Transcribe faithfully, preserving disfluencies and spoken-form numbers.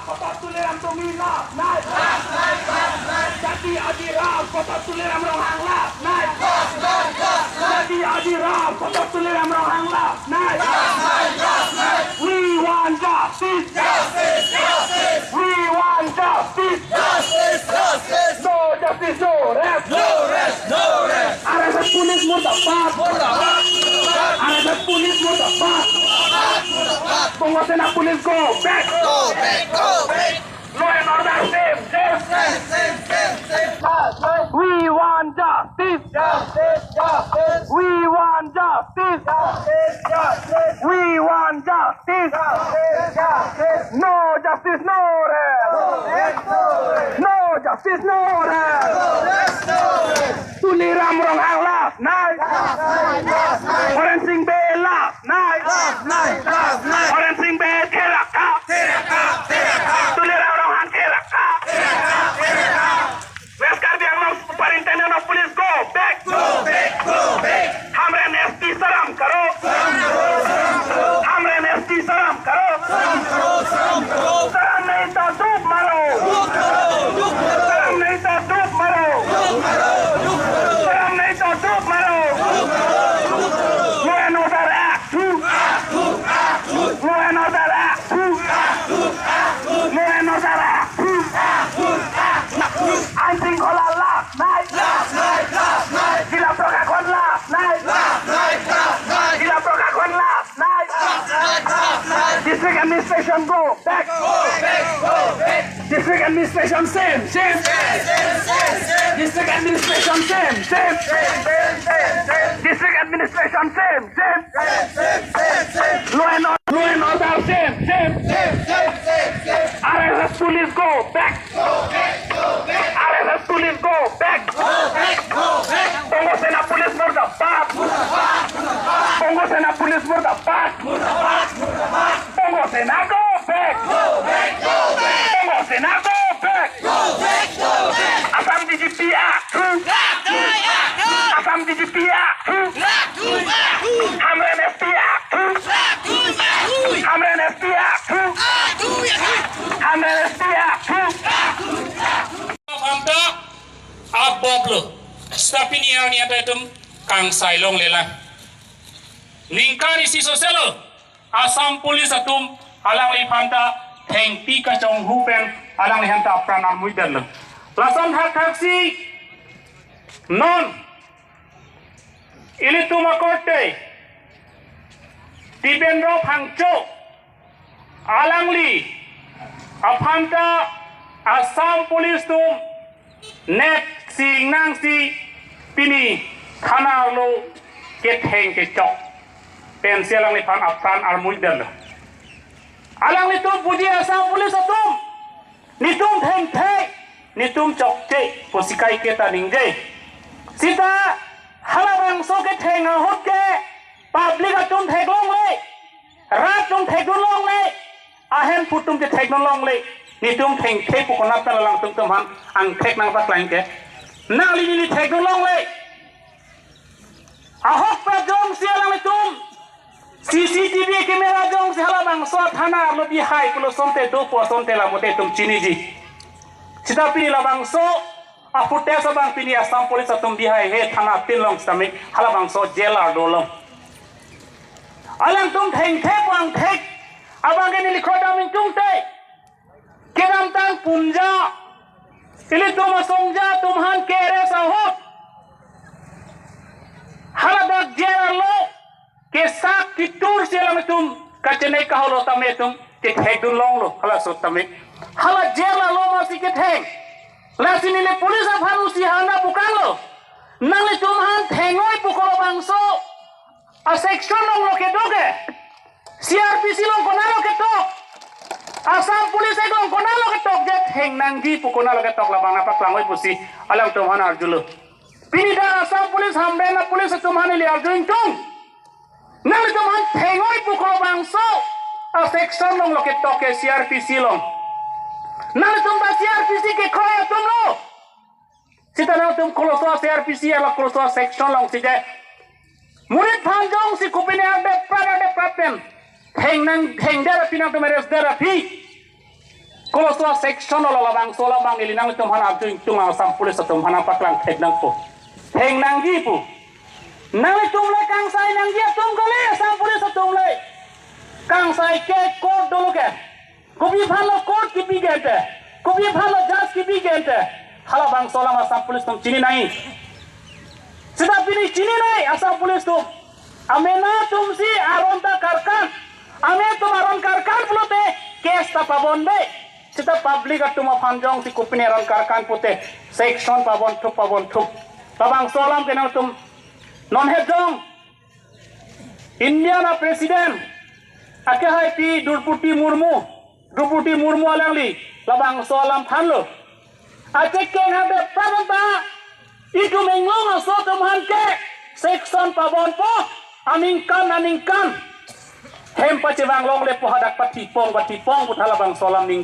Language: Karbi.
Kota Tuliram Tomhi love, night. Jati Adi Ram, Kota Tuliram Ronghang love, night. Jati Adi Ram, Kota Tuliram Ronghang love, night. We want justice. Justice, justice. We want justice. Justice, justice. No justice, no rest. No rest, no rest. R S S police murdabad. Murdabad, murdabad. R S S police murdabad. Murdabad, murdabad. Bongo Sena police go back. Go back, go back. Law and order same, same. Same, same, same, same. We want justice. Justice, justice. We want justice. Justice, justice. We want justice. Justice, justice. No justice, no rest. No rest, no rest. No justice, no rest. No rest, no rest. Tuliram Ronghang love, night. Love, night, love, night. Horen Sing Bey love, night. Love, night, love, night. Horen Sing Bey therak tha. Therak tha, therak tha. Tuliram Ronghang therak tha. Therak tha, therak tha. West Karbi Anglong Superintendent of Police, go back. Go back, go back. Hamren S P saram karo. Saram karo, saram karo. Hamren S P saram karo. Saram karo, saram karo. Saram nahi to duk maro. Duk maro, duk maro. Saram nahi to duk maro. Duk maro, duk maro. Saram nahi to duk maro. Duk maro, duk maro. Law and order act. Act, act, act. Law and order act. Act, act, act. Law and order act. Act, act, act. Ain Sringkhola love, night. Love, night, love, night. Jila Prokhakhon love, night. Love, night, love, night. Jila Prokhakhon love, night. Love, night, love, night. District administration go back. Go back, go back. District administration same, same. Same, same, same, same. District administration same, same. Same, same, same, same. District administration same, same. Same, same, same, same. Law and or-, law and order same, same. Same, same, same, same. R S S police go back. Go back, go back. R S S police go back. Go back, go back. Bongo Sena police murdabad. Murdabad, murdabad. Bongo Sena police murdabad. Murdabad, murdabad. Bongo Sena go back. Go back, go back. Bongo Sena go back. Go back, go back. Assam D G P act. Lagu, lagu. Assam D G P act. Lagu, lagu. Hamren S P act. Lagu, lagu. Hamren S P act. Lagu, lagu. Hamren S P act. Lagu, lagu. Aphanta aboblo. Seta pini arni anta itum kangsai longlelang. Ningkan isi soselo. Assam Police atum alangli aphanta thengpi kachonghu pen alangli aphanta apran armui detlo. Lason hakthaksi non ilitum akorte Tipendro Phangcho alangli aphanta Assam Police atum nep sing nangsi pini thana arlo ketheng kechok pensi alangliphan apran armui detlo. Alanglitum puji Assam Police atum, netum thengthe, netum chokche pusi kaiketa ningje. Seta halabangso ketheng ahut ke public atum theklongle, rat atum thekdunlongle, ahem pu atum ke thekdunlongle. Netum thengthe pu konat ta alangtum atum aphan angthek nangpaklang ke. Nangli neli thekdunlongle. Ahokpet jongsi alanglitum C C T V camera jongsi halabangso athana arlo bihai pulo asonte dopo, asonte lamote itum chiniji. Seta pini labangso afootage abang pini Assam Police atum bihaihe thana tin along sitame halabangso jail ardo along. Alangtum thengthe pu angthek abang ke neli khodam ingtungte. Kedamtang punja, ilitum asongja atum aphan ke-arrest ahut, haladak jail arlo kesak ketur si alanglitum kachene kaholo tame itum kethekdunlonglo, halaso tame. Hala jail arlo masi ketheng. Lasi neli police aphan usi hana pukanglo. Nanglitum aphan thengoi pu kolobangso a-section along lo kedo ke. C R P C along konatlo ketok? Assam Police Act along konatlo ketok je theng nangji pu konatlo ketok, labang nangpaklangoi pusi alangtum aphan arjulo. Pini dak Assam Police Hamren a-police atum aphan neli arju ingtung. Nanglitum aphan thengoi pu kolobangso a-section along lo ketok ke C R P C along? Nanglitum ta C R P C kekroi atumlo. Seta nangtum koloso C R P C ala koloso section alongsi je murit aphan jongsi kopine ardeprat ardeprat pen theng nang thengdet aphi nangtum arrestdet aphi. Koso section lo labangso alam abang neli nanglitum aphan arju ingtung, Assam Police atum aphan nangpaklang thek nangpo. Theng nangji pu. Nanglitum le kangsai nangji atum kali Assam Police atum le. Kangsai ke court dolo ke. Kopi aphan lo court kipi ke ante. Kopi aphan lo judge kipi ke ante. Halabangso alam Assam Police atum chini nangji. Seta pini chini nangji Assam Police atum. Amena atum si aron ta karkan. Amena atum aron karkan pulote case ta pabonde. Seta public atum aphan jongsi kopine aron karkan pute section pabon thup, pabon thup. Labangso alam ke nangtum non het jong India a-President akehaipi Droupadi Murmu, Droupadi Murmu alangli labangso alam thanlo. Achekeng ha beprabang ta itum inglong aso atum aphan ke section pabonpo, aningkan aningkan hem pachevang longle pu hadak pathipong pathipong pu halabangso alam ning